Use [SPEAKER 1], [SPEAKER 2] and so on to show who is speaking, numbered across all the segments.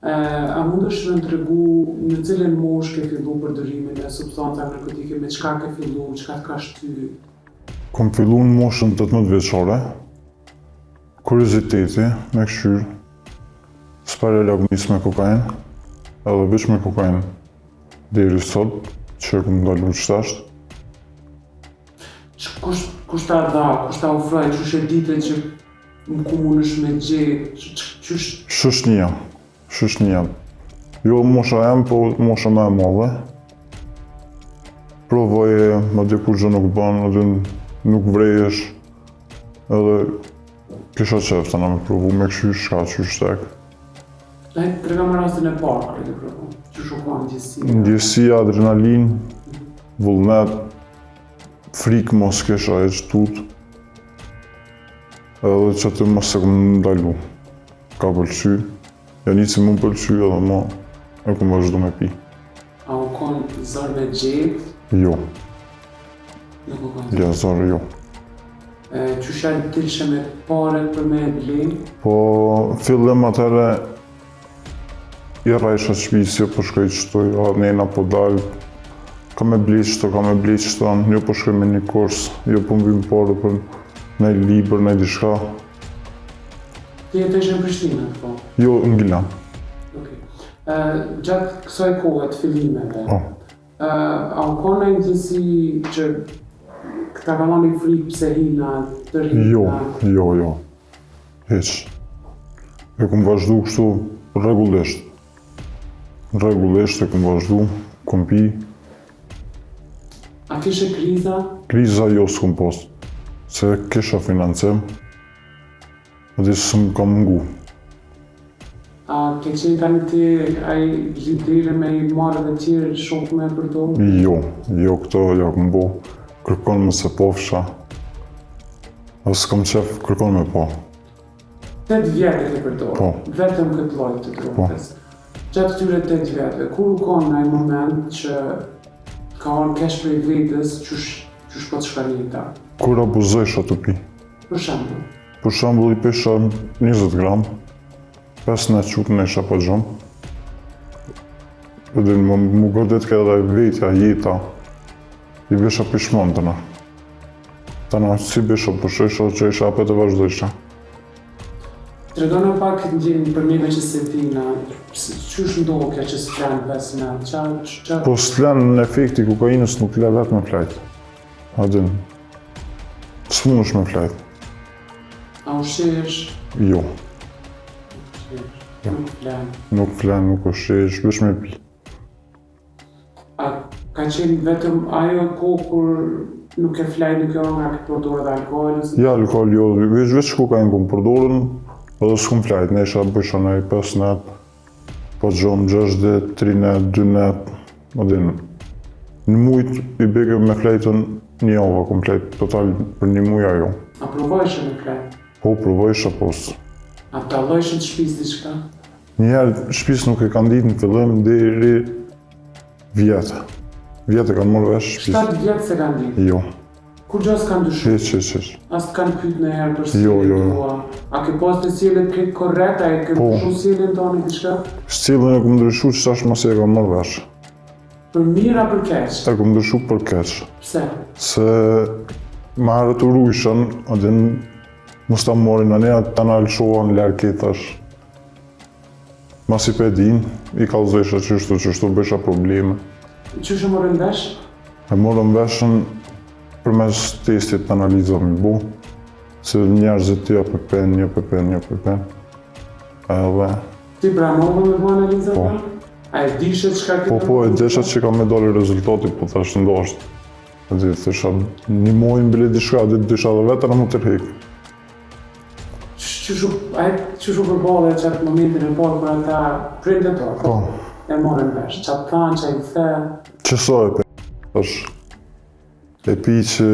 [SPEAKER 1] A mundesh me më tregu në cilën moshë ke fillu përdorimin e substancave narkotike, me çka ke fillu, çka të ka shty?
[SPEAKER 2] Kom fillu në moshën 18 vjeçare, kurioziteti me kqyr, s'pari e kom nis me kokain, edhe veç me kokain deri sot që e kom ndalu qëtash.
[SPEAKER 1] Kush, kush ta dha, kush ta ofroi, qysh e dite që ku mundesh me gjetë, qysh...
[SPEAKER 2] Shoqnia, shoqnia. Jo mosha jem, po mosha më e madhe. Provoje, madje kurgjë nuk bën, edhe nuk vrejesh, edhe kisha qef të na me provu me kqyr çka qysh tek.
[SPEAKER 1] E tregoma rastin e parë kur e ke provu, qysh u kon ndjesia?
[SPEAKER 2] Ndjesia, adrenalin, vullnet, frikë mos kisha e tutë, edhe që të mos e kom ndalu. Ka pëlqy, ja nisi mu pëlqy edhe mo e kom vazhdu me pi.
[SPEAKER 1] A u kon zor me gjetë?
[SPEAKER 2] Jo.
[SPEAKER 1] Nuk u kon zor?
[SPEAKER 2] Jo, zor, jo.
[SPEAKER 1] E, qysh ja dilshe me paret për me e ble?
[SPEAKER 2] Po, fillim atëherë i rrejsha shpisë, jo po shkoj qëtu, jo, nena po dal, ka me ble qëto, ka me ble qëto, jo po shkoj me një kurs, jo po më vynë pare për një libër, një diçka.
[SPEAKER 1] Ti jetojshe në Prishtinë atë
[SPEAKER 2] kohë? Jo, në Gjilan.
[SPEAKER 1] Okej. Ë gjatë kësaj kohe të fillimeve,
[SPEAKER 2] po.
[SPEAKER 1] ë a u kon naj ndjesi që ta ka marrë frikë pse hina, tërhina?
[SPEAKER 2] Jo, jo, jo. Hiç. E kom vazhdu kështu rregullisht. Rregullisht e kom vazhdu, kom pi.
[SPEAKER 1] A kishe kriza?
[SPEAKER 2] Kriza jo s'kom pas, se kisha financim. Dhe s'më ka mungu.
[SPEAKER 1] A ke qenë tani ti ai lideri me i marrë dhe tjerë shokë me përdorë?
[SPEAKER 2] Jo, jo këto ja kom bo, kërkon mos e pofsha. A s'kom qef kërkon me pa.
[SPEAKER 1] 8 vjet e ke përdorë,
[SPEAKER 2] po.
[SPEAKER 1] vetëm këtë lloj të drogës.
[SPEAKER 2] Po.
[SPEAKER 1] Gjatë këtyre 8 vjetëve, kur u konë ai moment që ka ardhë keq prej vetes, qysh, qysh po të shkon jeta?
[SPEAKER 2] Kur abuzojsha tu pi.
[SPEAKER 1] Për shembull?
[SPEAKER 2] Për shembull i pisha 20 gram, 5 net qut nejsha pa gjumë. Edhe më, më godit ke edhe vetja, jeta, i bisha pishmon të na. Të na si bisha, pushojsha, çojsha, apet e vazhdojsha.
[SPEAKER 1] Tregona pak ndjenjë për neve që s'e dina, qysh ndodh kjo që s'flen 5 net, qa,
[SPEAKER 2] qa... Po s'len efekti i kokainës nuk le vetë me flajt. A din, s'munësh me flajt.
[SPEAKER 1] A ushqehesh?
[SPEAKER 2] Jo.
[SPEAKER 1] Jo. Nuk flen.
[SPEAKER 2] Nuk flen, nuk ushqehesh, veç me pi.
[SPEAKER 1] A ka qenë vetëm ajo kohë kur nuk ke flajt, nuk ke hangër, a ke përdorë edhe alkohol? Ose...
[SPEAKER 2] Ja, alkohol jo, veç veç kokainë kom përdorën, edhe s'kom flajt, nejsha bësha nej 5 net, Po gjumë 6 ditë, 3 net, 2 net, a din. Në mujt i beke me flejtën një javë, kom flejt total për një muj ajo.
[SPEAKER 1] A provojshe me flejt?
[SPEAKER 2] Po, provojsha, po.
[SPEAKER 1] A dallojshin të shpis diçka?
[SPEAKER 2] Një herë shpis nuk e kanë ditë në fillim deri vjet. Vjet e kanë marrë vesh shpis.
[SPEAKER 1] 7 vjet s'e kanë ditë?
[SPEAKER 2] Jo.
[SPEAKER 1] Kurgjo s'kanë dyshu?
[SPEAKER 2] Hiç, hiç, hiç.
[SPEAKER 1] As të kanë pyet ndonjëherë për
[SPEAKER 2] Jo, jo, jo.
[SPEAKER 1] tua? A ke pas të sjelljet krejt korrekt, a e ke
[SPEAKER 2] Po.
[SPEAKER 1] ndryshu sjelljen tënde diçka?
[SPEAKER 2] Sjelljen e kom ndryshu që tash masi e kanë marrë vesh.
[SPEAKER 1] Për mirë a për keq?
[SPEAKER 2] E kom ndryshu për keq.
[SPEAKER 1] Pse?
[SPEAKER 2] Se ma herët u rujshën, a din mos ta marrin anë, ta na lëshohen larg tash. Masi pe din, i kallzojsha qështu, qështu bësha probleme.
[SPEAKER 1] Qysh e morën vesh?
[SPEAKER 2] E morën veshën përmes testit të analizave me bo, se njerëzit jo pe pen, jo pe pen, jo pe pen. Edhe...
[SPEAKER 1] Ti pranove me bo analizat?
[SPEAKER 2] Po.
[SPEAKER 1] A e dishe çka ke
[SPEAKER 2] Po, po, e disha që ka me dalë rezultati, po tash ndoshtë. Edhe thësha, një mojnë bile diçka, dhe disha dhe vetëm në më tërhek.
[SPEAKER 1] Qysh u, ai qysh u përballe qatë momentin e parë kur ata prindët po,
[SPEAKER 2] po.
[SPEAKER 1] e morën vesh, ça të thanë, ça i the?
[SPEAKER 2] Që so e pe, tash, e pi që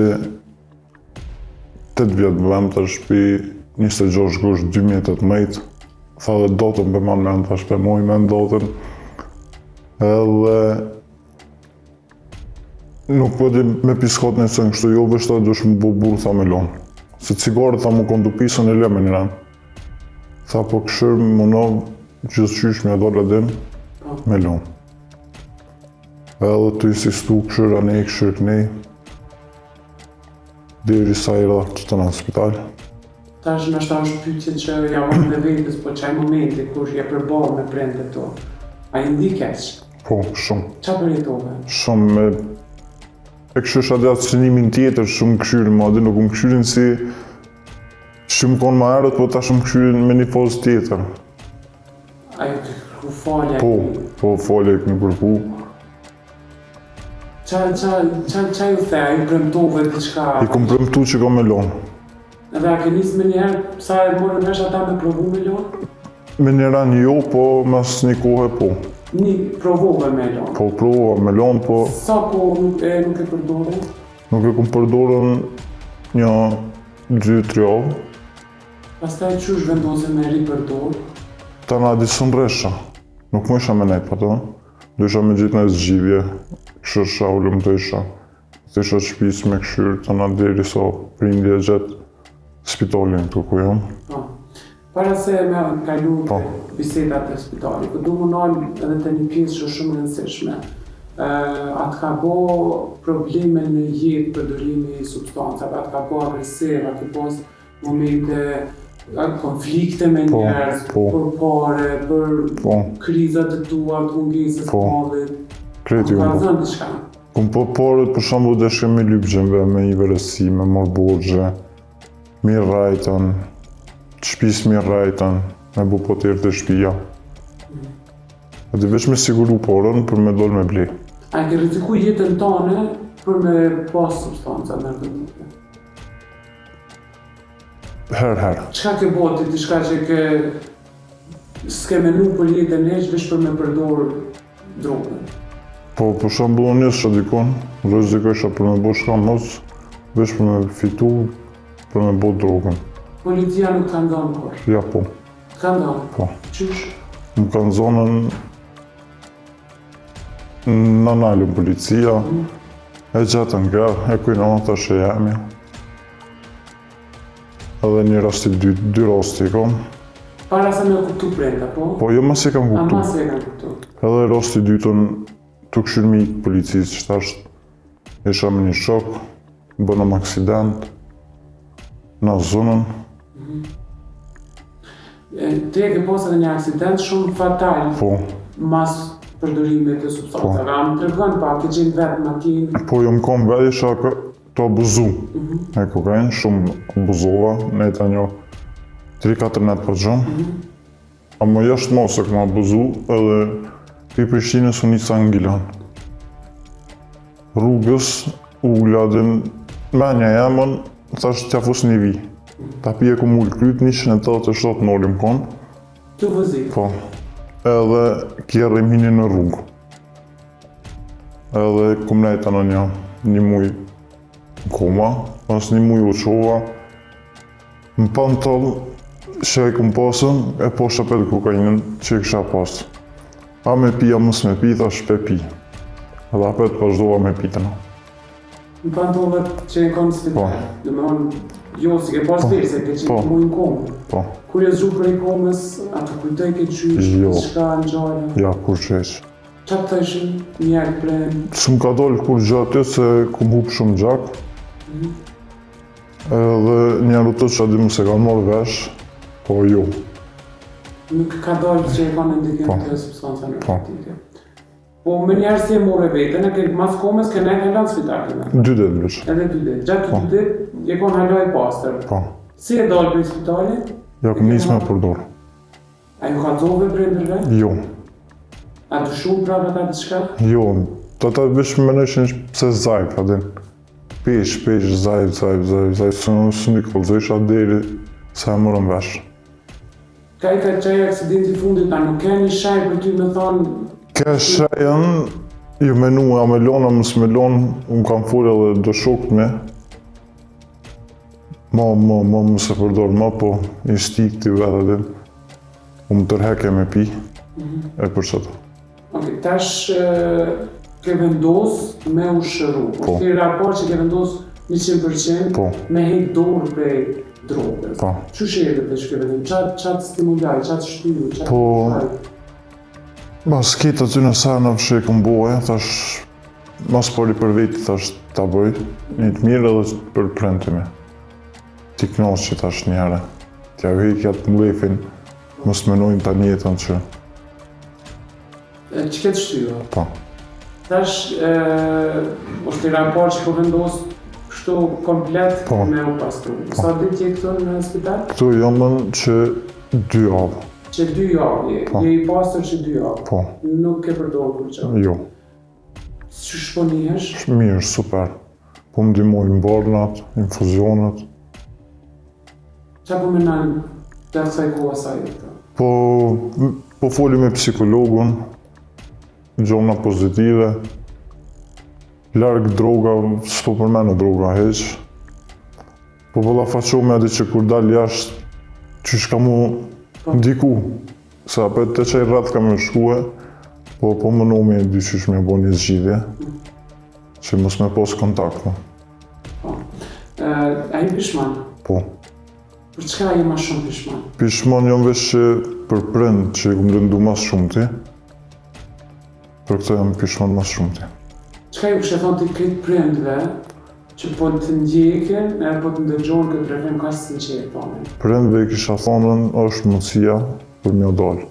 [SPEAKER 2] 8 vjetë vend, tash pi 26 gusht 2018, tha dhe datën pe man men, tash pe moj men datën, edhe Nuk po di me piskot në sën kështu, jo veç tha dush më bo burr tha me lon. Se cigare tha mu kon tu pi s'un e le me një ren. Tha po këshër më në... Gjithqysh me dole din,
[SPEAKER 1] Po.
[SPEAKER 2] me lonë. Edhe të insistu këshyr anej, këshyr kënej, deri sa i erdha këtu në spital.
[SPEAKER 1] Tash ndoshta është pyetje që ja vën me vetes, po qaj momenti kur je përballë me prindët tu. A je ndi keq?
[SPEAKER 2] Po, shumë.
[SPEAKER 1] Qa përjetove?
[SPEAKER 2] Shumë me... E këshyrsha dhe atë synimin tjetër, shumë këshyrin, ma dhe nuk më këshyrin si... Shumë konë ma herët, po tash më këshyrin me një fazë tjetër.
[SPEAKER 1] A ju ke kërku falje?
[SPEAKER 2] Po, po, falje kemi kërku.
[SPEAKER 1] Qa, qa, qa, qa ju the, a ju premtove diçka?
[SPEAKER 2] I kom premtu që kom me lonë.
[SPEAKER 1] Edhe a ke nisë me njëherë, sa e morën vesh ata me provu me lonë?
[SPEAKER 2] Me njëra një jo, po mas një kohe po.
[SPEAKER 1] Një provove me lonë.
[SPEAKER 2] Po provova me lonë, po
[SPEAKER 1] Sa kohë nuk e, nuk e përdore?
[SPEAKER 2] nuk e kom përdorën një, dy, tri javë.
[SPEAKER 1] Pastaj qysh vendose me ripërdor?
[SPEAKER 2] Tana di s'un rresha. Nuk më isha me nejt pa to. Dojsha me gjetë një zgjidhje. Këshyrsha, hulumtojsha. Thësha shpisë me këshyrë, tana deri sa prindi e gjetë spitalin këtu ku jam.
[SPEAKER 1] Po. Para se me kalu
[SPEAKER 2] Po.
[SPEAKER 1] bisedat e spitalit, po du më nalë edhe të një pjesë që është shumë e rëndësishme. Ë, a të ka bo probleme në jetë përdorimi i substancave, a të ka bo agresiv, a ke pas momente a, konflikte me
[SPEAKER 2] Po,
[SPEAKER 1] njerëz,
[SPEAKER 2] po.
[SPEAKER 1] për pare, për
[SPEAKER 2] Po,
[SPEAKER 1] krizat e tua, të mungesës
[SPEAKER 2] Po.
[SPEAKER 1] mallit.
[SPEAKER 2] kreti
[SPEAKER 1] Ka
[SPEAKER 2] kom po.
[SPEAKER 1] zënë diçka.
[SPEAKER 2] Kom po paret, për shembull, deshke me lyp gjembe, me një veresi, me marr borxhe, mi rrajtën, të shtëpisë mi rrajtën, me bu poter të shtëpia. Edhe veç me siguru porën për me dol me ble.
[SPEAKER 1] A e ke rreziku jetën tane për me pas substanca narkotike?
[SPEAKER 2] Her her.
[SPEAKER 1] Çka ke bo ti diçka që ke s'ke menu për jetën hiç, veç për me përdor drogën?
[SPEAKER 2] Po, për shembull, unë nisha dikun, rrezikojsha për me bo shka mos, veç për me fitu, për me bo drogën.
[SPEAKER 1] Policia nuk ka ndonë kur.
[SPEAKER 2] Ja po,
[SPEAKER 1] Ka ndonë.
[SPEAKER 2] po.
[SPEAKER 1] Qysh?
[SPEAKER 2] Më kanë zonën në nalën policia, e gjetën grë, e kujnë tash e jemi. Edhe një rast i dytë, dy rasti i kom.
[SPEAKER 1] Para se me kuptu prenda, po?
[SPEAKER 2] Po jo mos e kam
[SPEAKER 1] A
[SPEAKER 2] kuptu.
[SPEAKER 1] mas e kanë kuptu.
[SPEAKER 2] Edhe rasti i dytën, të këshyrë mi ikë policisë që tash isha me një shok, bënëm aksident, në zonën,
[SPEAKER 1] E, Ti e ke pas edhe një aksident shumë fatal
[SPEAKER 2] po,
[SPEAKER 1] mas përdorimit të substancave. A më tregon pak, ke qenë vetë në makinë,
[SPEAKER 2] po jo më kom vetë isha kë- të abuzu me kokainë, shumë abuzova, nejta një 3-4 net po gjumë. Ama jashtë mos e këma abuzu edhe i Prishtinës u nisa në Gilan. Rrugës u ladin menja jemën, thash t'ja fus një vi. Ta pije ku mul kryt, 187 nolim kon,
[SPEAKER 1] të vozit.
[SPEAKER 2] po. Edhe kjerri hini në rrugë. Edhe kum nejta në një, një muj në koma, pas një muj u qova, në pantol që e kum pasën, e poshtë apet kokainën që e kisha pas. A me pi, a mos me pi, thash pe pi. Edhe apet vazhdova me pi të në.
[SPEAKER 1] Në pantollat që e kanë në spital.
[SPEAKER 2] Po.
[SPEAKER 1] Dhe me thonë, jo, si ke pas
[SPEAKER 2] Po.
[SPEAKER 1] verë, se ke qenë
[SPEAKER 2] Po.
[SPEAKER 1] muj në komë.
[SPEAKER 2] Po,
[SPEAKER 1] Kur je zgju prej komës, a të kujtoj ke qysh,
[SPEAKER 2] Jo.
[SPEAKER 1] çka ngjarje?
[SPEAKER 2] ja, kur që heq.
[SPEAKER 1] Qa të thëshin njerë prej
[SPEAKER 2] S'm ka dalë kur gjë aty se kum hup shumë gjak. Edhe njerë të që adi mos e kanë marrë vesh, po jo.
[SPEAKER 1] nuk ka dalë që e ka në ndikim
[SPEAKER 2] Po.
[SPEAKER 1] të substanca narkotike. Po më njerë si e more veten, e ke mas komës ke nejt hala në spital. dhe.
[SPEAKER 2] Dy ditë veç.
[SPEAKER 1] Edhe dy ditë. Gjatë
[SPEAKER 2] Po.
[SPEAKER 1] dy ditë je kon hala i pastër.
[SPEAKER 2] Po.
[SPEAKER 1] Si e dalë prej spitalit?
[SPEAKER 2] Ja kum nis me përdor.
[SPEAKER 1] A ju kallzove prindërve?
[SPEAKER 2] Jo.
[SPEAKER 1] A dyshuan prapë ata diçka?
[SPEAKER 2] Jo. Ata veç më menojshin pse zajp, a din. Pish, pish, zajp, zajp, zajp, zajp, së së një kallzojsha deri sa e morën vesh.
[SPEAKER 1] Ka i ka qaj aksidenti i fundit, a nuk ke një shaj për ty me thonë
[SPEAKER 2] Ke shejën, ju menu a me lonë, a mos me lonë, unë kam folë edhe do shokët me. Ma, ma, ma, mos e përdor ma, po instinkti vetë edhe. Unë më tërheke me pi, e për që të.
[SPEAKER 1] Ok, tash e, ke vendos me u shëru.
[SPEAKER 2] Po.
[SPEAKER 1] Është i raport që ke vendos 100%
[SPEAKER 2] Po.
[SPEAKER 1] me hek dorë prej
[SPEAKER 2] Po.
[SPEAKER 1] drogës.
[SPEAKER 2] Po.
[SPEAKER 1] Qysh erdhe te ky vendim? Ça ça të stimuloi, ça të shtyu, ça të
[SPEAKER 2] Po, mas krejt atyne seneve që i kom bo, e, thash, mas pari për veti, thash, ta bëj, një të mirë edhe për prindët e mi. T'i knaqi tash njëherë, t'ja heki atë mllefin, mos menojnë tanë jetën që...
[SPEAKER 1] E, Që të shtyu?
[SPEAKER 2] Po.
[SPEAKER 1] Tash, e, është hera e parë që po vendos kështu komplet
[SPEAKER 2] Po.
[SPEAKER 1] me u pastru. Sa ditë je këtu në spital?
[SPEAKER 2] Këtu jam që dy javë,
[SPEAKER 1] Që dy javë je.
[SPEAKER 2] Po.
[SPEAKER 1] Je i pastër që dy javë.
[SPEAKER 2] po,
[SPEAKER 1] Nuk ke përdorur kurrgjë.
[SPEAKER 2] jo.
[SPEAKER 1] Qysh po nihesh?
[SPEAKER 2] Mirë, super. Po më ndihmojnë barnat, infuzionet.
[SPEAKER 1] Qa po menon gjatë kësaj kohe sa je këtu?
[SPEAKER 2] Po, po foli me psikologun, gjona pozitive, larg droga, s'po përmenë droga hiq. Po ballafaqohem me atë që kur dal jashtë, qysh ka mu
[SPEAKER 1] Po.
[SPEAKER 2] ndiku, se apet te qaj rreth ka me shkue, po po mënomi e di qysh me bo një zgjidhje, që mos me pos kontakt, mo.
[SPEAKER 1] Po. E, a je pishman?
[SPEAKER 2] Po.
[SPEAKER 1] Për çka je ma shumë pishman?
[SPEAKER 2] Pishman jam veç që për prind që i kum lëndu mas shumti, për këtë jam pishman mas shumti.
[SPEAKER 1] Çka ju kishe thonë ti krejt prindve që po të ndjekin e po të ndëgjojnë këtë rrëfim kaq sinqert tonin?
[SPEAKER 2] Prindve i kisha thonën është mundësia për m'ja dalë.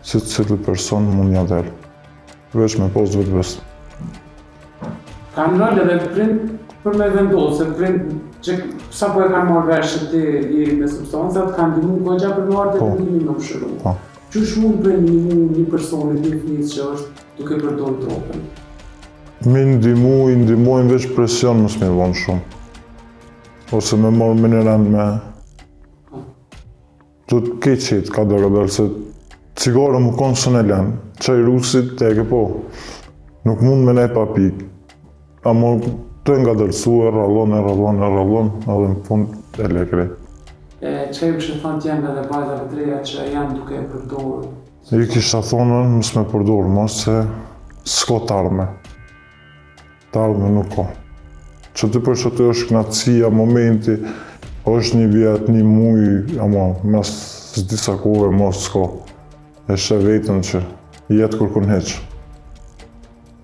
[SPEAKER 2] Secili person mund m'ja del. Veç me pas vetëbesë.
[SPEAKER 1] Kanë rol edhe prind për me vendosë, se prind që sa po e kanë marrë vesh që ti je me substancat, kanë ndihmu goxha për me ardhë
[SPEAKER 2] Po.
[SPEAKER 1] te vendimi me u shëru.
[SPEAKER 2] Po.
[SPEAKER 1] Qysh mund për me ndihmu një personit, një fëmijës që është duke përdorur drogën?
[SPEAKER 2] Me ndihmu, i ndihmojnë veç presion mos me vonë shumë. Ose me marrë me një rend me... Do të ke qetë ka do ka se cigare më konë s'e len, qaj rusit e ke po, nuk mund me nej pa pikë. Amo të ngadalësu e rrallon, e rrallon, e rrallon, edhe në fund e le krejt.
[SPEAKER 1] E, çka ju kishe thënë djemve dhe vajzave të reja që janë duke e përdorur?
[SPEAKER 2] I kisha thonë mos me përdor mos se s'ka t'ardhme. T'ardhme nuk ka. Që ty për që ty është knaqësia, momenti, është një vjet, një muj, ama mas disa kohëve mos s'ka. E sheh vetën që jetë kërkun hiq.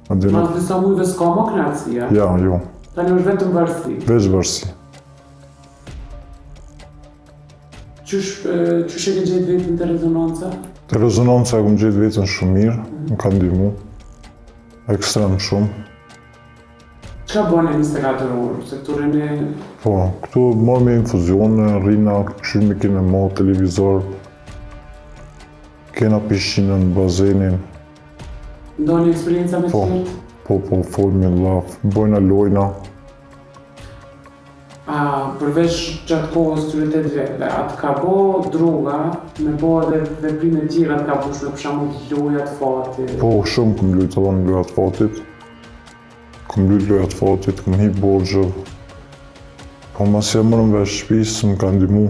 [SPEAKER 2] A di nuk...
[SPEAKER 1] Mas disa mujve s'ka më knaqësia,
[SPEAKER 2] Ja, jo,
[SPEAKER 1] tani është vetëm varësi.
[SPEAKER 2] veç varësi.
[SPEAKER 1] Qysh, e, qysh e ke gjetë vetën te rezonanca?
[SPEAKER 2] Te rezonanca e kom gjetë vetën shumë mirë, më ka ndihmu. Ekstrem shumë.
[SPEAKER 1] Çka bëni 24 orë? Se këtu rrini
[SPEAKER 2] Po, këtu marrim infuzione, rrina, këshyrmi kena mo, televizor, kena pishinën, bazenin,
[SPEAKER 1] ndoni eksperienca me
[SPEAKER 2] Po.
[SPEAKER 1] tjerët?
[SPEAKER 2] po, po, folmi, llaf, bojna lojna.
[SPEAKER 1] A përveç gjatë kohës këtyre 8 vjetëve, a të ka bo droga me bo edhe veprime tjera të gabueshme, për shembull loja të fatit?
[SPEAKER 2] Po, shumë kum lujtë edhe në loja të fatit. Kum lujtë loja të fatit, kum hi borxhëv. Po, mas e morëm vesh shtëpisë, më kanë ndihmu.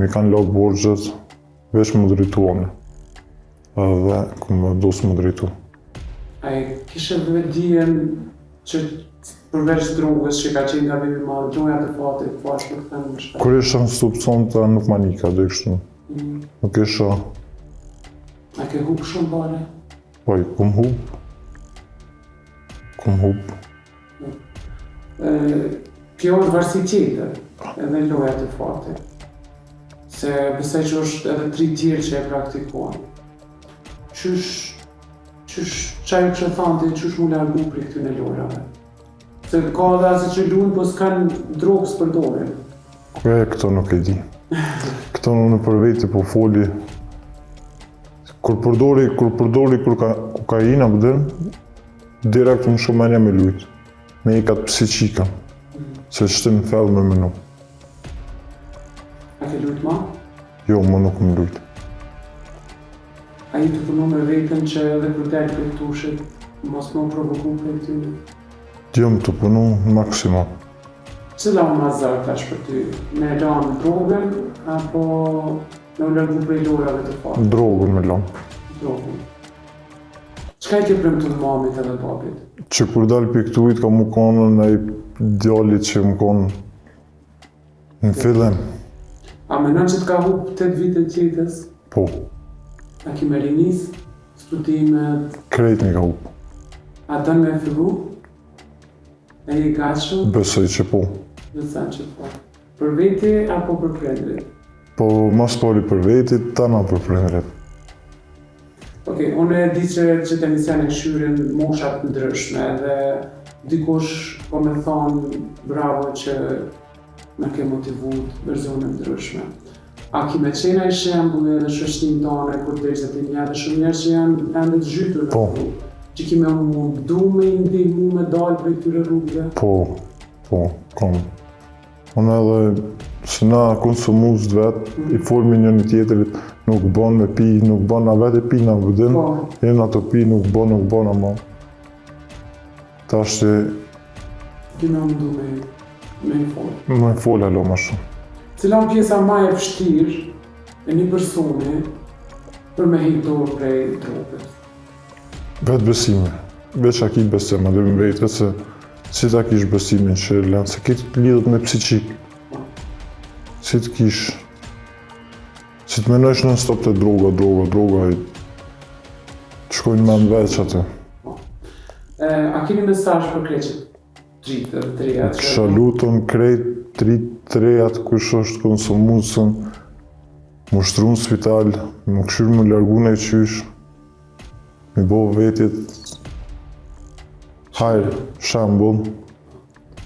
[SPEAKER 2] Mi kanë lagë borxhet, veç më drejtuan. Edhe kum vendos më drejtu.
[SPEAKER 1] A e kishe vetëdijen që përveç drogës që ka qenë gabim i madh, loja të fatit, po ashtu të them më shpejt.
[SPEAKER 2] Kur isha në substanta nuk ma nika, dhe kështu.
[SPEAKER 1] Mm.
[SPEAKER 2] Nuk isha,
[SPEAKER 1] A ke hup shumë pare?
[SPEAKER 2] po, i kum hup. Kum hup.
[SPEAKER 1] E, kjo është varësi tjetër, edhe loja të fatit. Se besoj që është edhe tri tjerë që e praktikojnë. Qysh, qysh, qa ju kishe thonë ti, qysh mu largu prej këtyne lojrave? Se ka edhe asë që lunë, po s'kan drogë s'përdorin.
[SPEAKER 2] E, këto nuk e di. Këto unë për vete po foli. Kur përdori, kur përdori kur ka, kokainë, apo din, direkt më shumë menja me lujt. Me i katë psiqika. Se që të më fellë me menu.
[SPEAKER 1] A ke lujt ma?
[SPEAKER 2] Jo, më nuk më lujt.
[SPEAKER 1] A je tu punu me veten që edhe kur del prej tushit, mos më provoku prej këtyne?
[SPEAKER 2] Jam tu punu në maksimum.
[SPEAKER 1] Cila u ma zor tash për ty? Me lanë drogën apo me u largu prej lojrave të fatit?
[SPEAKER 2] Drogën me lanë.
[SPEAKER 1] Drogën. Çka i ke premtu mamit edhe babit?
[SPEAKER 2] Që kur dal prej këtuit ka mu konën ai djali që më konë. Në fillim.
[SPEAKER 1] A menon që të ka hup 8 vite të jetës?
[SPEAKER 2] Po.
[SPEAKER 1] A ki me rinis studimet?
[SPEAKER 2] Krejt m'i ka hup.
[SPEAKER 1] A don me fillu? A je i gatshëm?
[SPEAKER 2] Besoj që po.
[SPEAKER 1] Besoj që po. Për veti apo për prindrit?
[SPEAKER 2] Po, ma s'pari për veti, tana për prindrit.
[SPEAKER 1] Ok, unë e di që qët emision e kshyrin mosha të ndryshme dhe dikush po me thonë bravo që na ke motivu versione të ndryshme. A ki me qenë ai shembulli edhe shoqninë tane kur del se ti njeh edhe shumë njerëz që janë ende të zhytur në
[SPEAKER 2] Po.
[SPEAKER 1] rrugë, që ki me mundu me i ndihmu me dalë prej këtyre rrugëve?
[SPEAKER 2] Po, po, kom. Unë edhe se na konsumuesit vet, i folmi njëni tjetrit, nuk bon me pi, nuk bon, na vetë e pi, na vëdin,
[SPEAKER 1] Po.
[SPEAKER 2] jena të pi, nuk bon, nuk bon, ama tash që
[SPEAKER 1] Ki me mundu me, me i folë.
[SPEAKER 2] me fol alo ma shumë.
[SPEAKER 1] Cila është pjesa ma e vështirë e një personi për me hek dorë prej drogës?
[SPEAKER 2] Vetëbesimi, veç a ki besim, edhe me vete se si ta kish besimin që lënë, se këtë lidhet me psiqik. Si të kish, si të menojsh non stop të droga, droga, droga, i të shkojnë me në veç atë.
[SPEAKER 1] E, a keni mesazh për krejt që të ritë dhe të rejat? që-
[SPEAKER 2] Kisha lutën krejt të rit të rejat kush është konsumuesën, mu shtru në spital, mu këshyrë mu largu në qysh, mi bo vetit hajr, shembull,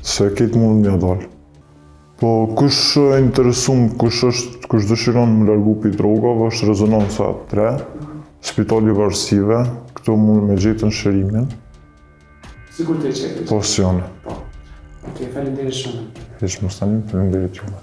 [SPEAKER 2] se këtë mund m'ja dalë. Po, kush e interesum, kush është, kush dëshiron më largu pi drogave, është rezonanca 3, spitali varësive, këtu mund me gjetën shërimin,
[SPEAKER 1] Sikur të qetë.
[SPEAKER 2] po s'jone.
[SPEAKER 1] Po. Okej, faleminderit shumë.
[SPEAKER 2] Hiç mos tani, faleminderit juve.